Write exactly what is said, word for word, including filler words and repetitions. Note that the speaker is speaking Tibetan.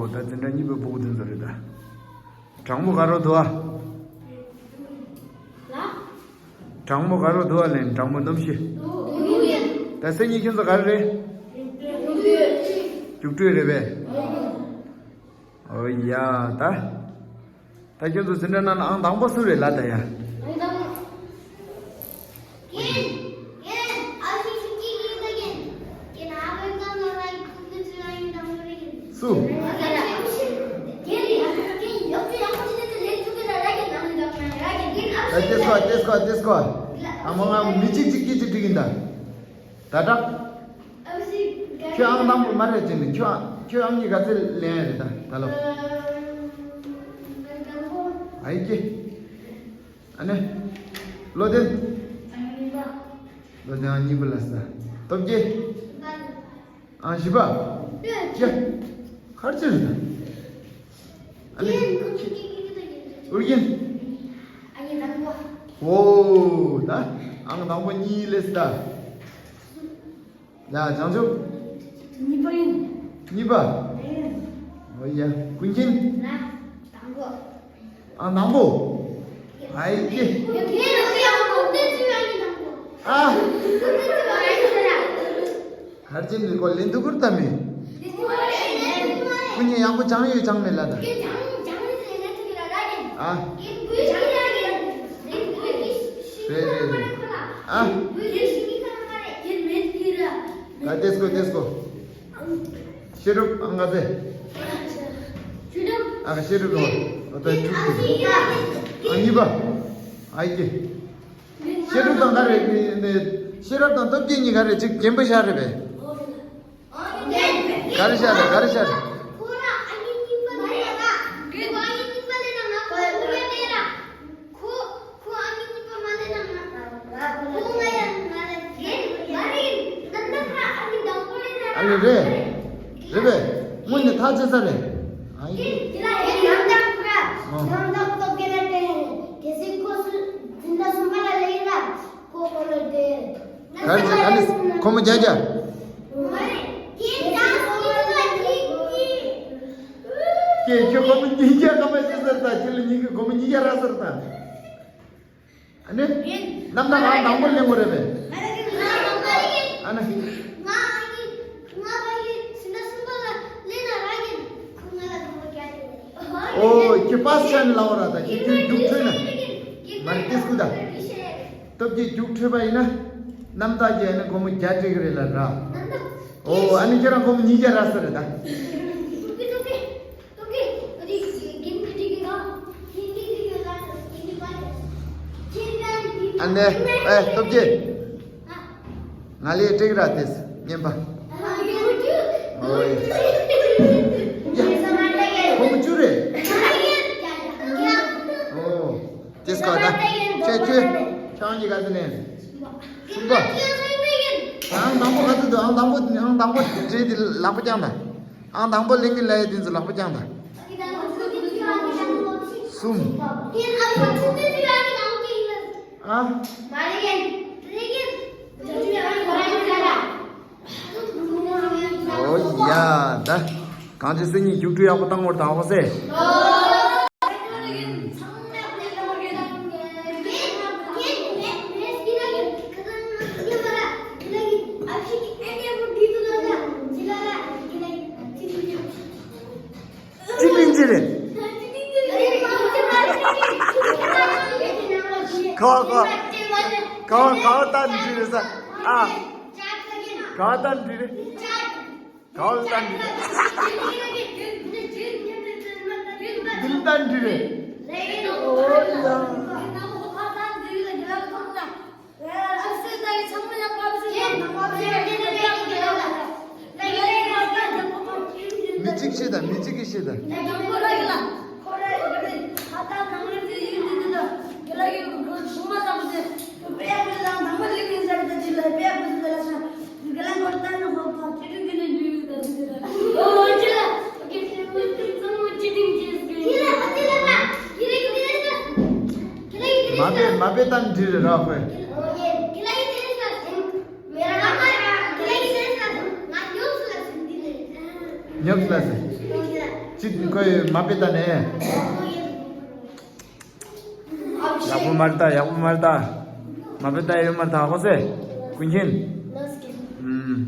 ཨོ་ད་འཛིན་གྲྭ་གཉིས་པའི་སྤུ་གུ་དེ་ཚོ་རེད་ད། གྲང་མོ་ག་རོ་འདུག་ཨ། གྲང་མོ་ག་རོ་འདུག་ཨ་ལན་གྲང་མོ་གནམ་གཤིས། ད་སེ་གཉིས་ཁྱོད་ཚོ་ག་རེ་རེད། རྒྱུགས་སྤྲོད་རེད་པས། ཨོ་ཡ་ད། ད་ཁྱོད་ཚོ་འཛིན་གྲྭ་ནང་ལ་ཨང་དང་པོ་སུ་རེད་ལ་ད་ཡ། སུ། ད་ཏེ་སྐོ་ཏེ་སྐོ་ཏེ་སྐོ། ཨ་མ་ང་མི་གཅིག་གཅིག་གཅིག་གཅིག་འགྲིག་ཡིན་ད། ད་དྲག་ཁྱོད་ཨང་དང་པོ་མ་རེད་ཅེས་ནི་ཁྱོད་ཨང་ཁྱོད་ཨང་གཉིས་ག་ཚོད་ལེན་ཡ་རེད་ད་ད་ལོ། ཨ་ཡི་ཀྱེ། ཨ་ནི། བློ་ལྡན། བློ་ལྡན་ཨང་གཉིས་པ་ལ་ས། སྟོབས་རྒྱལ། ཨང་བཞི་པ། ཀྱེ། གར་ཅི་རེད་ད། ཨ་ནི། ཨུར་རྒྱན། ཨོ་ད། ཨང་དང་པོ་གཉིས་ལས་ད། ཡ་བྱང་ཆུབ། གཉིས་པ་ཡིན། གཉིས་པ། ཨོ་ཡ་ཀུན་མཁྱེན། ཨང་དང་པོ། ཨའི་ཀྱེ། ཨ། ཧར་ཅན་ལི་ཀོ་ལེན་དུ་ཀུར་ཏ་མེ། ཀུན་མཁྱེན་ཡག་པོ་ཅང་ཡོད་ཅང་མེད་ལ་ད། ཨ། རེད་རེད་རེད། ཨ། ད་ཏེ་སྐོ་ཏེ་སྐོ། ཤེས་རབ་ཨང་ག་ཚེ། ཨ་ཤེས་རབ་རོ། ཨ་ད་ཅུ་ཅུ། ཨ་གཉིས་པ། ཨའི་ཀྱེ། ཤེས་རབ་དང་ག་རེ་ནི་ཤེས་རབ་དང་སྟོབས་རྒྱལ་གཉིས་ག་རེ་ཅིག་རྒན་པོ་ཤར་རེད་པས། ག་རེ་ཤར་རེད་ག་རེ་ཤར་རེད། ཨ་ལེ་རེད། རེད་པས། དངོས་གནས་ཐག་ཆོད་ས་རེད། ཨ་ཡི། ག་རེ་བྱེད་ག་ལེ་ཁོ་མོ་རྒྱ་རྒྱ། ཀྱེ་ཁྱོད་ཁོ་མོ་ཉིས་བརྒྱ་ཀ་མ་ཤི་ཟེར་ད་ཁྱོད་ལ་ཉིས་ཀྱི་ཁོ་མོ་ཉིས་བརྒྱ་ར་ཟེར་ད། ཨ་ནི། རྣམ་ཐར་ཨང་དང་པོ་ལེན་དགོས་རེད་པས། ཨ་ནི། ཨོ་ཁྱོད་པཱས་ཆ་ནས་ལའོ་ར་ད་ཁྱོད་ཁྱོད་རྒྱུགས་འཕྲོད་ན། མ་རེད་ཏེ་སྐུ་ད། སྟོབས་ཀྱིས་རྒྱུགས་འཕྲོད་པ་ཡིན་ན། རྣམ་དག་གིས་ཨ་ནི་སྒོར་མོ་བརྒྱ་སྤྲད་ཀྱི་རེད་ལ་ར། ཨོ་ཨ་ནི་ཁྱེད་རང་སྒོར་མོ་ཉིས་བརྒྱ་རག་ས་རེད་ད། ཨ་ནི་ཨེ་སྟོབས་ཀྱིས། ང་ལས་སྤྲད་ཀྱི་ར་དེས་ཉན་པ། ཨོ་ཡ། སྒོར་མོ་བཅུ་རེད། ཨོ། ཏེ་སྐོ་ད། ཁྱོད་ཁྱོད། ཁྱོད་ཀྱི་ག་ཚོད་ལེན། གསུམ་པ། ཨང་དང་པོ་ག་ཚོད་འདུག་ཨང་དང་པོ་ཨང་དང་པོ་བྲིས་ཏེ་ལག་པ་བརྐྱངས་དང་། ཨང་དང་པོ་ལེན་གྱི་ལ་ཡི་དེ་ཚོ་ལག་པ་བརྐྱངས་དང་། གསུམ། ཨ། ཨོ་ཡ་ད། གང་ཅི་སེ་གཉིས་རྒྱུགས་སྤྲོད་ཡག་པོ་བཏང་བར་དང་ཧོ་སེ། ཅི་ལིན་ཅི་རེད། ཁ་ཁ་ཁ་ཁ་ཏན་ཅི་རེད་ས། ཨ། ཁ་ཏན་ཅི་རེད། ཁ་ཏན་ཅི་རེད། ལིན་ཏན་ཅི་རེད། ཨོ་ཡ། མི་གཅིག་ཤི་དང་མི་གཅིག་གིས་ཤི་དང་། མ་པེ་མ་པེ་ཏན་འདྲི་རེ་ར་ཁོས། ཉོབ་ལ་ཟེར། ཅིག་ཁོས་མ་པེ་ཏ་ནས། ཡག་པོ་མ་རེད་ད། ཡག་པོ་མ་རེད་ད། མ་པེ་ཏ་ཡོད་མ་རེད་ད་ཧ་གོ་སེ། ཀུན་མཁྱེན། ཨུམ།